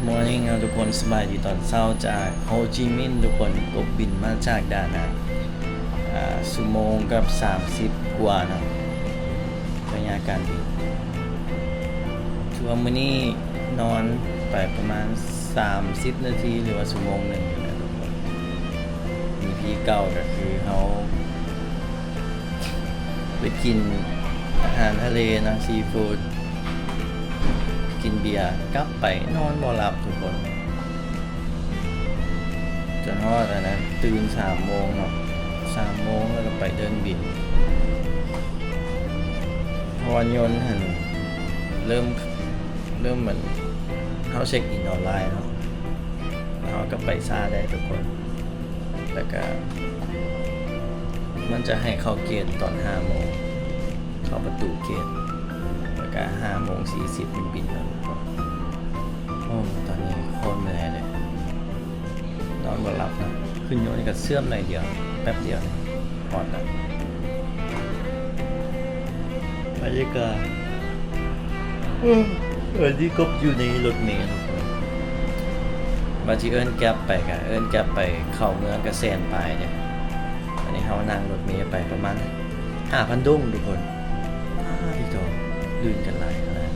Morning ເນາະທຸກຄົນ, ສະບາຍດີຕອນເຊົ້າຈາກໂຮຈິມິນທຸກຄົນ. ກົບບິນມາຈາກດານັງ ອ່າ ຊົ່ວໂມງກັບສາມສິບກວ່າເນາະ ໄລຍະການບິນ. ຖືວ່າມື້ນີ້ນອນໄປປະມານສາມສິບນາທີ ຫຼືວ່າຊົ່ວໂມງໜຶ່ງນີ້ແຫຼະທຸກຄົນ. ອີພີເກົ່າກໍຄືເຮົາໄປກິນອາຫານທະເລເນາະ ຊີຟູດ ກິນເບຍ ກັບໄປນອນບໍ່ຫຼັບທຸກຄົນ. ຈົນຮອດອັນນັ້ນ ຕື່ນສາມໂມງເນາະ ສາມໂມງແລ້ວກໍໄປເດີ່ນບິນ. ເພາະວ່າຍົນຫັ້ນເລີ່ມ ເລີ່ມມັນ ເຮົາເຊັກອິນອອນລາຍເນາະ ແລ້ວເຮົາກໍໄປຊ້າໄດ້ທຸກຄົນ. ແລ້ວກະມັນຈະໃຫ້ເຂົ້າເກດຕອນຫ້າໂມງ ເຂົ້າປະຕູເກດ ແລ້ວກະຫ້າໂມງສີ່ສິບມັນບິນແລ້ວ. ໂອ້ ຕອນນີ້ໂຄດເມື່ອຍເລີຍ ນອນບໍ່ຫຼັບນະ. ຂຶ້ນຍົນກະເຊື່ອມໜ້ອຍດຽວ ແປັບດຽວ ຮອດລະ ບັນຍາກາດ. ເອີ ເອີ ນີ້ກໍຢູ່ໃນລົດເມເນາະ. ວ່າຊິເອີ້ນແກັບໄປກະເອີ້ນແກັບໄປ ເຂົ້າເມືອງກະແສນປາຍເດ້. ອັນນີ້ເຮົານັ່ງລົດເມໄປປະມານຫ້າພັນດົງທຸກຄົນ. ອ້າ ດີໂຕ ລື່ນກັນຫຼາຍຂະໜາດ.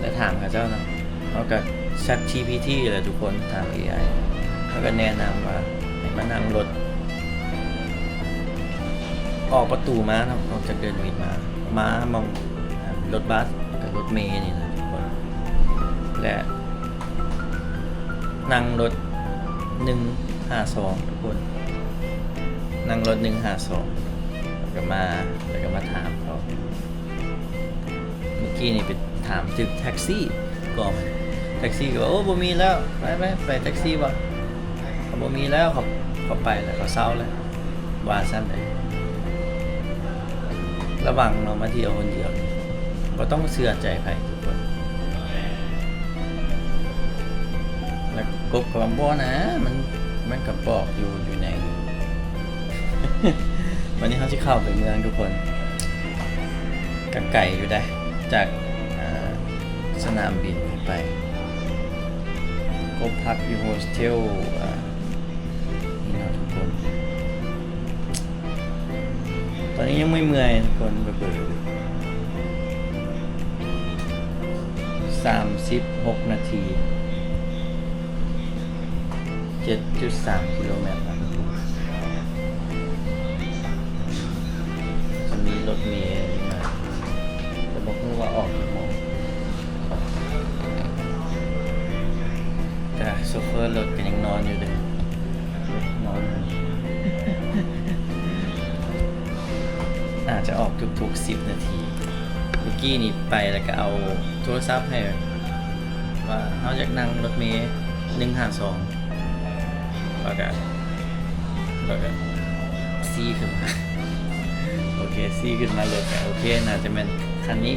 ແລ້ວຖາມເຂົາເຈົ້າເນາະ ເຮົາກໍ ChatGPT ແຫຼະທຸກຄົນ ຖາມ ເອໄອ ເຂົາກໍແນະນຳວ່າໃຫ້ມານັ່ງລົດ ອອກປະຕູມາເນາະ ອອກຈາກເດີ່ນບິນມາ ມາໝ່ອງລົດບັສກັບລົດເມນີ້ນະທຸກຄົນ. ແລະ ນັ່ງລົດໜຶ່ງຫ້າສອງທຸກຄົນ ນັ່ງລົດໜຶ່ງຫ້າສອງ ແລ້ວກໍມາ ແລ້ວກໍມາຖາມເຂົາ. ມື້ກີ້ນີ້ໄປຖາມຖືກແທັກຊີກ່ອນ ແທັກຊີກໍວ່າ ໂອ້ ບໍ່ມີແລ້ວ ໄປ ໄປ ໄປແທັກຊີບໍ່ ເຂົາບໍ່ມີແລ້ວ ເຂົາ ເຂົາໄປແລ້ວ ເຂົາເຊົາແລ້ວ ວ່າຊັ້ນເດ້. ລະວັງເນາະ ມາທ່ຽວຄົນດຽວ ບໍ່ຕ້ອງເຊື່ອໃຈໃຜທຸກຄົນ. ແລ້ວກົບກໍວ່າ ບໍ່ນະ ມັນ ມັນກໍບອກຢູ່ ຢູ່ໃນ ວັນນີ້ເຮົາຊິເຂົ້າໄປເມືອງທຸກຄົນ ກະໄກຢູ່ໃດ໋ ຈາກ ອ່າ ສະໜາມບິນໄປ ກໍພັກຢູ່ໂຮສເທວ ອ່າ ນີ້ເນາະທຸກຄົນ. ຕອນນີ້ຍັງເມື່ອຍໆທຸກຄົນ ເບີໆຢູ່ ສາມສິບຫົກນາທີ ເຈັດຈຸດສາມກິໂລແມັດນະທຸກຄົນ. ຈະມີລົດເມມາ ແຕ່ບໍ່ຮູ້ວ່າອອກຈັກໂມງ ແຕ່ໂຊເຟີລົດກໍຍັງນອນຢູ່ເດ້ ນອນ ອາດຈະອອກທຸກໆສິບນາທີ. ເມື່ອກີ້ນີ້ໄປແລ້ວກໍເອົາໂທລະສັບໃຫ້ ວ່າເຮົາຢາກນັ່ງລົດເມໜຶ່ງຫ້າສອງ ແລ້ວກະ ແລ້ວກະຊີ້ຂຶ້ນມາ ໂອເຄ ຊີ້ຂຶ້ນມາລົດ ໂອເຄ ໜ້າຈະແມ່ນຄັນນີ້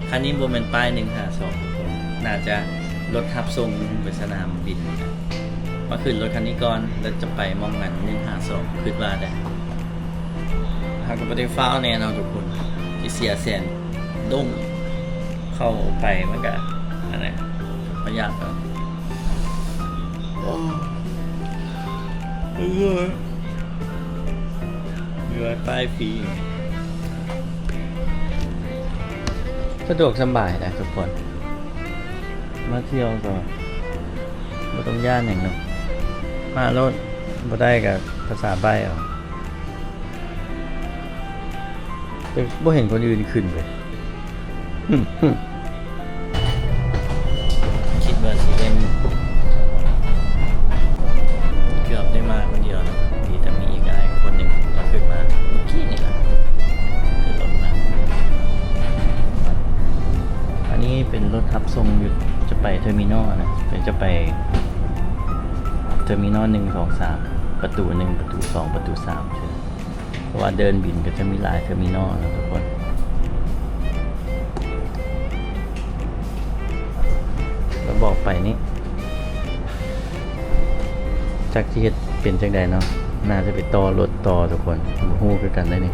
ຄັນນີ້ບໍ່ແມ່ນປ້າຍໜຶ່ງຫ້າສອງທຸກຄົນ ໜ້າຈະລົດຮັບສົ່ງໄປສະໜາມບິນ. ມາຂຶ້ນລົດຄັນນີ້ກ່ອນ ແລ້ວຈະໄປໝ່ອງອັນໜຶ່ງຫ້າສອງ ຄິດວ່າໄດ໋. ເຮົາກໍບໍ່ໄດ້ຟ້າວແນ່ເນາະທຸກຄົນ ຊິເສຍແສນດົງ ເຂົ້າໄປມັນກະອັນນັ້ນ ປະຢັດເນາະ. ໂອ້ ເອີ ມີວາຍຟາຍຟຣີ ສະດວກສະບາຍນະທຸກຄົນ ມາທ່ຽວກໍບໍ່ຕ້ອງຢ້ານຫຍັງເນາະ ມາໂລດ ບໍ່ໄດ້ກໍພາສາໃບ້ເອົາ. ແຕ່ບໍ່ເຫັນຄົນອື່ນຂຶ້ນເລີຍ ຄິດວ່າຊິເປັນ ເກືອບໄດ້ມາຄົນດຽວເນາະ ດີແຕ່ມີອີກອ້າຍຄົນໜຶ່ງລາວຂຶ້ນມາເມື່ອກີ້ນີ້ລະ ຂຶ້ນລົດມາ. ອັນນີ້ເປັນລົດຮັບສົ່ງຢູ່ ຈະໄປເທີມີນໍນະ ເປັນຈະໄປເທີມີນໍໜຶ່ງ ສອງ ສາມ ປະຕູໜຶ່ງ ປະຕູສອງ ປະຕູສາມ ເພາະວ່າເດີ່ນບິນກໍຈະມີຫຼາຍເທີມີນໍເນາະທຸກຄົນ. ແລ້ວບອກໄປນີ້ ຈັກຊິເຮັດເປັນຈັ່ງໃດເນາະ ໜ້າຈະໄປຕໍ່ລົດຕໍ່ທຸກຄົນ ບໍ່ຮູ້ຄືກັນເດ້ນີ້.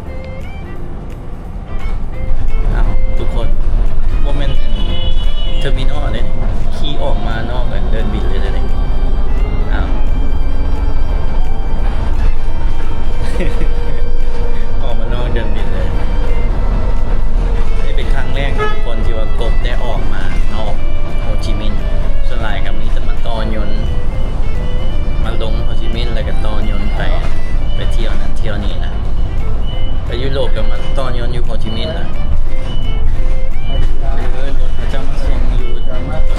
ອ້າວ ທຸກຄົນ ບໍ່ແມ່ນ ອັນ ເຕີມິນອລເດ້ນີ້ ຂີ່ອອກມານອກເດີ່ນບິນເລີຍເດ້ນີ້. ອ້າວ ອອກມານອກເດີ່ນບິນເລີຍ. ນີ້ເປັນຄັ້ງແລກທຸກຄົນທີ່ວ່າກົບໄດ້ອອກມານອກໂຮຈິມິນ. ສ່ວນຫຼາຍກໍມີແຕ່ມາຕໍ່ຍົນ ມາລົງໂຮຈິມິນ ແລ້ວກໍຕໍ່ຍົນໄປ ໄປທ່ຽວນັ້ນທ່ຽວນີ້ນະ. ໄປຢູໂຣບກໍມາຕໍ່ຍົນຢູ່ໂຮຈິມິນນະ. ເອີ ລົດເຂົາເຈົ້າມາສົ່ງຢູ່ລົດ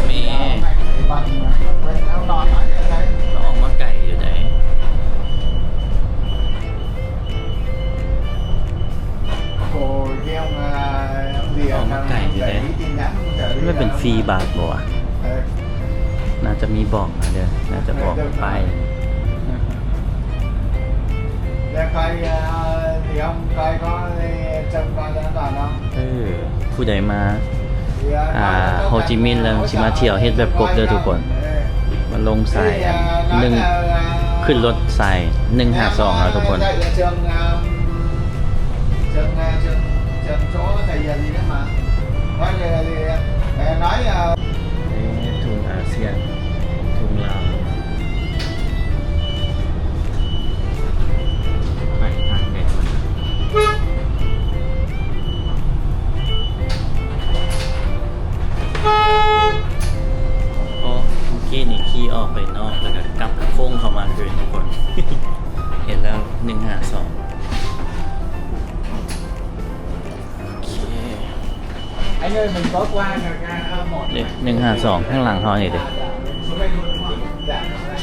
ເມ. ເຂົາອອກມາໄກຢູ່ໃດ. ອອກມາໄກຢູ່ເດ້. ມັນເປັນຟຣີບາດບໍ່ວະ? ໜ້າຈະມີບອກນະເດີ ໜ້າຈະບອກປ້າຍ. ເອີ ຜູ້ໃດມາ ອ່າ ໂຮຈິມິນແລ້ວຊິມາທ່ຽວເຮັດແບບກົບເດີທຸກຄົນ. ມາລົງສາຍໜຶ່ງ ຂຶ້ນລົດສາຍໜຶ່ງຫ້າສອງແລ້ວທຸກຄົນ. ເອີ ທຸງອາຊຽນ ທຸງລາວ ໄປທາງໃດ? ໂອ້ ເມື່ອກີ້ນີ້ຂີ່ອອກໄປນອກ ແລ້ວກໍກັບໂຄ້ງເຂົ້າມາຄືນທຸກຄົນ. ເຫັນແລ້ວ ໜຶ່ງຫ້າສອງ. ໂອເຄ ນີ້ ໜຶ່ງຫ້າສອງ ຂ້າງຫຼັງເຮົານີ້ເດ້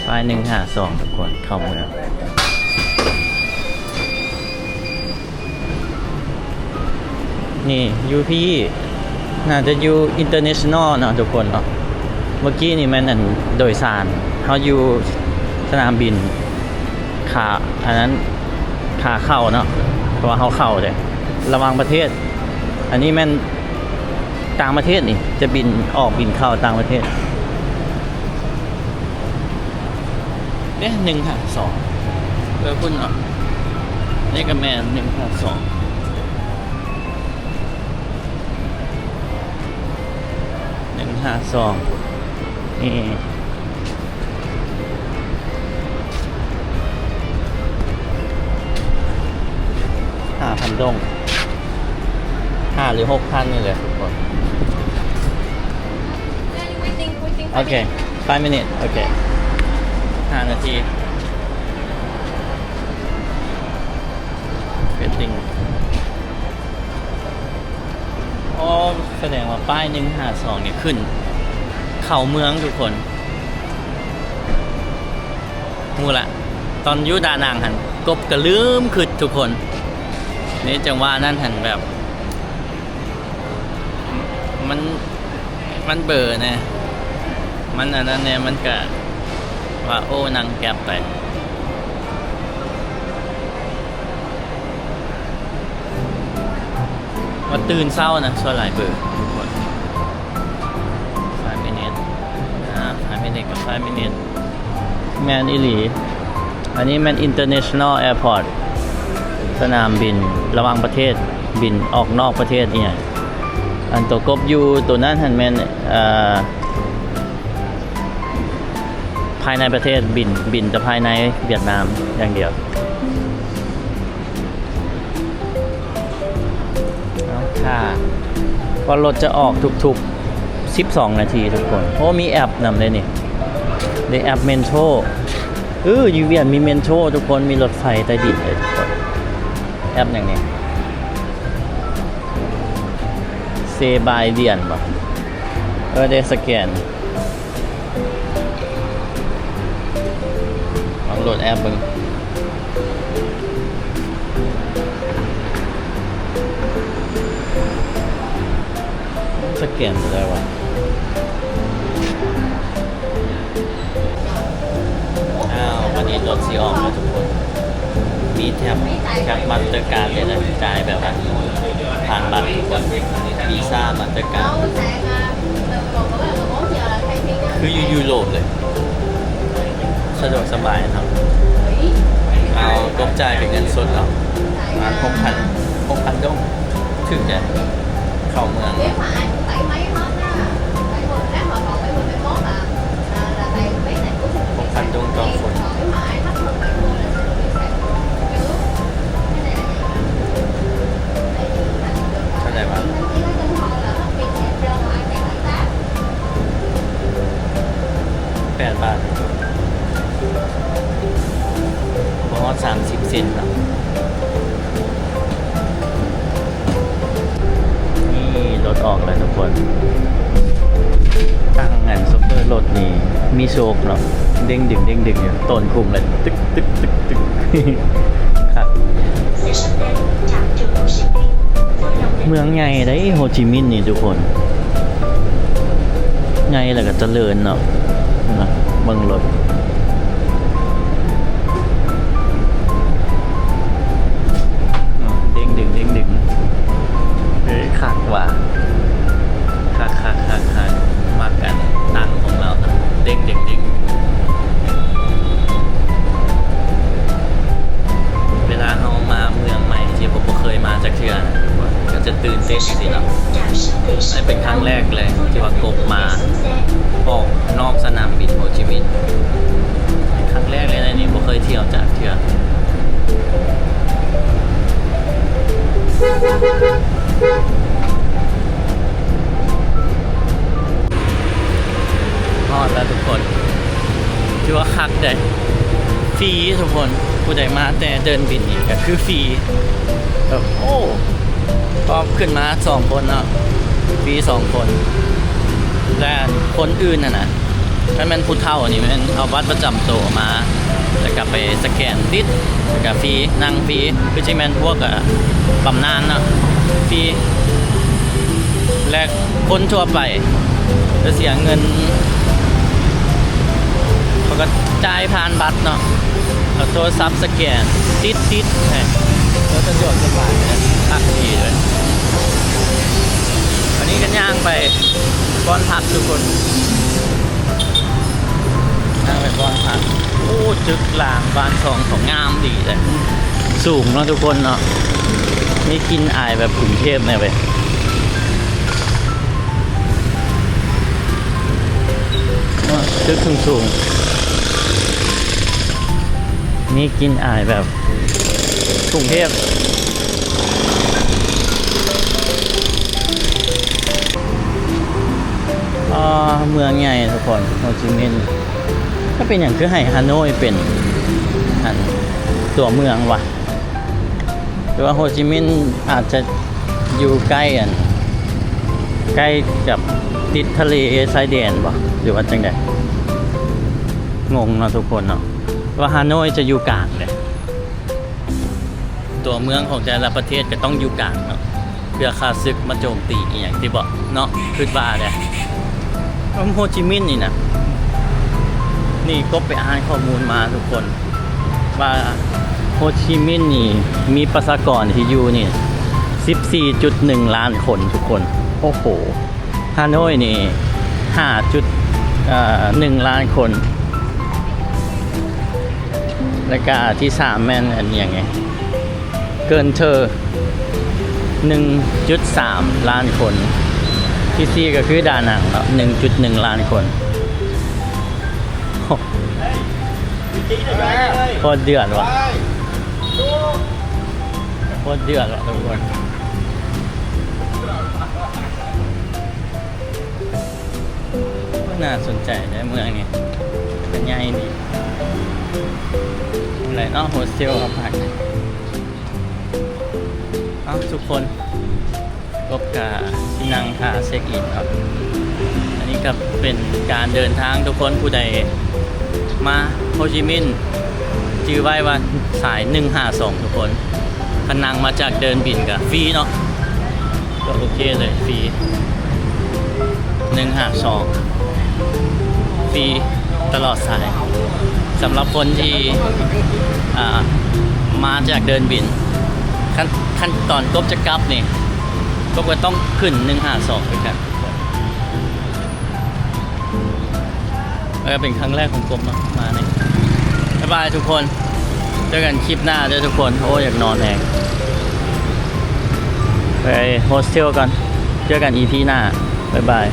ປ້າຍໜຶ່ງຫ້າສອງ ທຸກຄົນ ເຂົ້າເມືອງ. ນີ້ຢູ່ພີ້ ໜ້າຈະຢູ່ອິນເຕີເນຊັນນໍເນາະທຸກຄົນເນາະ. ເມື່ອກີ້ນີ້ແມ່ນອັນໂດຍສານ ເຮົາຢູ່ສະໜາມບິນ ຂາ ອັນນັ້ນ ຂາເຂົ້າເນາະ ເພາະວ່າເຮົາເຂົ້າເດ້ ລະຫວ່າງປະເທດ. ອັນນີ້ແມ່ນຕ່າງປະເທດນີ້ ຈະບິນອອກບິນເຂົ້າຕ່າງປະເທດ. ເອີ ໜຶ່ງຫ້າສອງ ເອີ ພຸ້ນເນາະ. ນີ້ກໍແມ່ນ ໜຶ່ງຫ້າສອງ ໜຶ່ງຫ້າສອງ ນີ້ ຫ້າພັນດົງ ຫ້າຫຼືຫົກພັນນີ້ແຫຼະທຸກຄົນ. ໂອເຄ five minute ໂອເຄ ຫ້ານາທີ. ເວດຕິງ ອໍ ສະແດງວ່າປ້າຍໜຶ່ງຫ້າສອງນີ້ຂຶ້ນເຂົ້າເມືອງທຸກຄົນ. ຮູ້ລະ ຕອນຢູ່ດານັງຫັ້ນ ກົບກໍລືມຄຶດທຸກຄົນ. ນີ້ ຈັງຫວະນັ້ນຫັ້ນແບບ ມັນ ມັນເບີແນ່ ມັນອັນນັ້ນແນ່ ມັນກະວ່າ ໂອ້ ນັ່ງແກັບໄປ ວ່າຕື່ນເຊົ້ານະ ສ່ວນຫຼາຍເບີທຸກຄົນ. Five minute ອ່າ five minute ກັບ five minute ແມ່ນອີ່ຫຼີ. ອັນນີ້ແມ່ນ international airport ສະໜາມບິນລະຫວ່າງປະເທດ ບິນອອກນອກປະເທດອີ່ຫຍັງ. ອັນໂຕກົບຢູ່ໂຕນັ້ນຫັ້ນແມ່ນ ເອີ ພາຍໃນປະເທດ ບິນ ບິນແຕ່ພາຍໃນຫວຽດນາມຢ່າງດຽວ. ເອົາ ຖ້າວ່າລົດຈະອອກທຸກໆ ສິບສອງນາທີທຸກຄົນ. ໂອ້ ມີແອັບນຳເດ້ນີ້ ເດ້ແອັບ Metro. ເອີ ຢູ່ຫວຽດມີ Metro ທຸກຄົນ ມີລົດໄຟໃຕ້ດິນເດ້ທຸກຄົນ. ແອັບຫຍັງນີ້ Say Bye Vietnam ບໍ? ເອີ ໄດ້ສະແກນ ລອງໂຫຼດແອັບເບິ່ງ. ສະແກນບໍ່ໄດ້ຫວາ? ອ້າວ ບາດນີ້ລົດຊິອອກແລ້ວທຸກຄົນ. ມີແທັບ ແທັບມາສເຕີກາດເລີຍນະ ຈ່າຍແບບວ່າຜ່ານບັດທຸກຄົນ ວີຊາມາສເຕີກາດ ຄືຢູ່ຢູໂຣບເລີຍ. ສະດວກສະບາຍເນາະ. ເອົາ ກົບຈ່າຍເປັນເງິນສົດເອົາ ປະມານຫົກພັນ ຫົກພັນດົງ ຖືກແດ່ ເຂົ້າເມືອງ. ເອີ ເອີ ເອີ ເອີ ເອີ ເອີ ເອີ ເອີ ເອີ ເອີ ເອີ ເອີ ແປດບາດ ບໍ່ຮອດສາມສິບເຊັນເນາະ. ນີ້ລົດອອກແລ້ວທຸກຄົນ. ທາງອັນໂຊເຟີລົດນີ້ມີໂຊກເນາະ ເດ້ງດຶງ ເດ້ງດຶງຢູ່ ໂຕນຄຸມເລີຍ ຕຶກ ຕຶກ ຕຶກ ຕຶກ ຄັກ. ເມືອງໃຫຍ່ເດ້ ໂຮຈິມິນນີ້ທຸກຄົນ ໃຫຍ່ແລ້ວກໍຈະເລີນເນາະ. ນະ ເບິ່ງລົດ ເດ້ງດຶງ ເດ້ງດຶງ ເອີ ຄັກວ່າ ຄັກ ຄັກ ຄັກ ຄັກ ມັກອັນຕັ້ງຂອງລາວ ເດ້ງດຶງ ເດ້ງ. ເວລາເຮົາມາເມືອງໃໝ່ທີ່ບໍ່ ບໍ່ເຄີຍມາຈັກເທື່ອ ກໍຈະຕື່ນເຕັ້ນຈັ່ງຊີ້ເນາະ. ອັນນີ້ເປັນຄັ້ງແລກເລີຍທີ່ວ່າກົບມາອອກນອກສະໜາມບິນໂຮຈິມິນ ເປັນຄັ້ງແລກເລີຍນະນີ້ ບໍ່ເຄີຍທ່ຽວຈັກເທື່ອ. ຮອດແລ້ວທຸກຄົນ ຖືວ່າຄັກເດ້ ຟຣີທຸກຄົນ. ຜູ້ໃດມາແຕ່ເດີ່ນບິນນີ້ກໍຄືຟຣີ ແບບ ໂອ້ ກໍຂຶ້ນມາສອງຄົນເນາະ ຟຣີສອງຄົນ ແລະ ຄົນອື່ນຫັ້ນນະ ຄັນແມ່ນຜູ້ເຖົ້ານີ້ແມ່ນເອົາບັດປະຈຳໂຕມາ ແລ້ວກໍໄປສະແກນຕິດ ແລ້ວກໍຟຣີ ນັ່ງຟຣີ ຄືຊິແມ່ນພວກ ອາ ບຳນານເນາະ ຟຣີ ແລະ ຄົນທົ່ວໄປຈະເສຍເງິນ ເຂົາກໍຈ່າຍຜ່ານບັດເນາະ ເອົາໂທລະສັບສະແກນ ຕິດໆ ໃຫ້ ແລ້ວສະດວກສະບາຍ ຄັກດີເລີຍ. ອັນນີ້ກໍຍ່າງໄປບ່ອນພັກທຸກຄົນ ຍ່າງໄປບ່ອນພັກ. ໂອ້ ຕຶກລາງບ້ານຊ່ອງກໍງາມດີເດ້ ສູງເນາະທຸກຄົນເນາະ ມີກິ່ນອາຍແບບກຸງເທບແດ່ເວີຍ. ຕຶກສູງໆ ມີກິ່ນອາຍແບບກຸງເທບ. ອ່າ ເມືອງໃຫຍ່ທຸກຄົນ ໂຮຈິມິນ. ແລ້ວເປັນຫຍັງຄືໃຫ້ຮາໂນ້ຍເປັນ ອັນ ຕົວເມືອງວະ? ຫຼືວ່າໂຮຈິມິນອາດຈະຢູ່ໃກ້ ອັນ ໃກ້ກັບຕິດທະເລຊາຍແດນບໍ່ ຫຼືວ່າຈັ່ງໃດ? ງົງເນາະທຸກຄົນເນາະ ວ່າຮາໂນ້ຍຈະຢູ່ກາງເດ້ ຕົວເມືອງຂອງແຕ່ລະປະເທດກໍຕ້ອງຢູ່ກາງເນາະ ເພື່ອຂ້າສຶກມາໂຈມຕີອີ່ຫຍັງຕິເບາະເນາະ ຄິດວ່າເດ້. ໂຮຈິມິນນີ້ນະ ນີ້ກົບໄປອ່ານຂໍ້ມູນມາທຸກຄົນ ວ່າໂຮຈິມິນນີ້ມີປະຊາກອນທີ່ຢູ່ນີ້ ສິບສີ່ຈຸດໜຶ່ງລ້ານຄົນທຸກຄົນ. ໂອ້ໂຫ ຮາໂນ້ຍນີ້ ຫ້າຈຸດ ເອີ ໜຶ່ງລ້ານຄົນ ແລ້ວກະທີສາມແມ່ນອັນຫຍັງນີ້ ເກີນເທີ ໜຶ່ງຈຸດສາມລ້ານຄົນ ທີສີ່ກໍຄືດານັງເນາະ ໜຶ່ງຈຸດໜຶ່ງລ້ານຄົນ. ໂຄດເດືອດວ່ະ ໂຄດເດືອດວ່ະທຸກຄົນ. ໜ້າສົນໃຈເດ້ເມືອງນີ້ ກໍໃຫຍ່ດີ. ແຫຼະເນາະ ໂຮສເທວເຮົາພັກ. ເອົ້າ ທຸກຄົນ ກົບກະຊິນັ່ງຖ້າເຊັກອິນເນາະ. ອັນນີ້ກໍເປັນການເດີນທາງທຸກຄົນ ຜູ້ໃດມາໂຮຈິມິນ ຈື່ໄວ້ວ່າສາຍໜຶ່ງຫ້າສອງທຸກຄົນ. ຄັນນັ່ງມາຈາກເດີ່ນບິນກໍຟຣີເນາະ ກໍໂອເຄເລີຍ ຟຣີ ໜຶ່ງຫ້າສອງ ຟຣີຕະຫຼອດສາຍ. ສຳລັບຄົນທີ່ ອ່າ ມາຈາກເດີ່ນບິນ ຂັ້ນ ຂັ້ນຕອນກົບຈະກັບນີ້ ກົບກໍຕ້ອງຂຶ້ນໜຶ່ງຫ້າສອງຄືກັນ. ເອີ ເປັນຄັ້ງແລກຂອງກົບເນາະ ມານີ້. ບາຍບາຍທຸກຄົນ ເຈີກັນຄລິບໜ້າເດີທຸກຄົນ. ໂອ້ ຢາກນອນແຮງ ໄປໂຮສເທວກ່ອນ ເຈີກັນອີພີໜ້າ ບາຍບາຍ.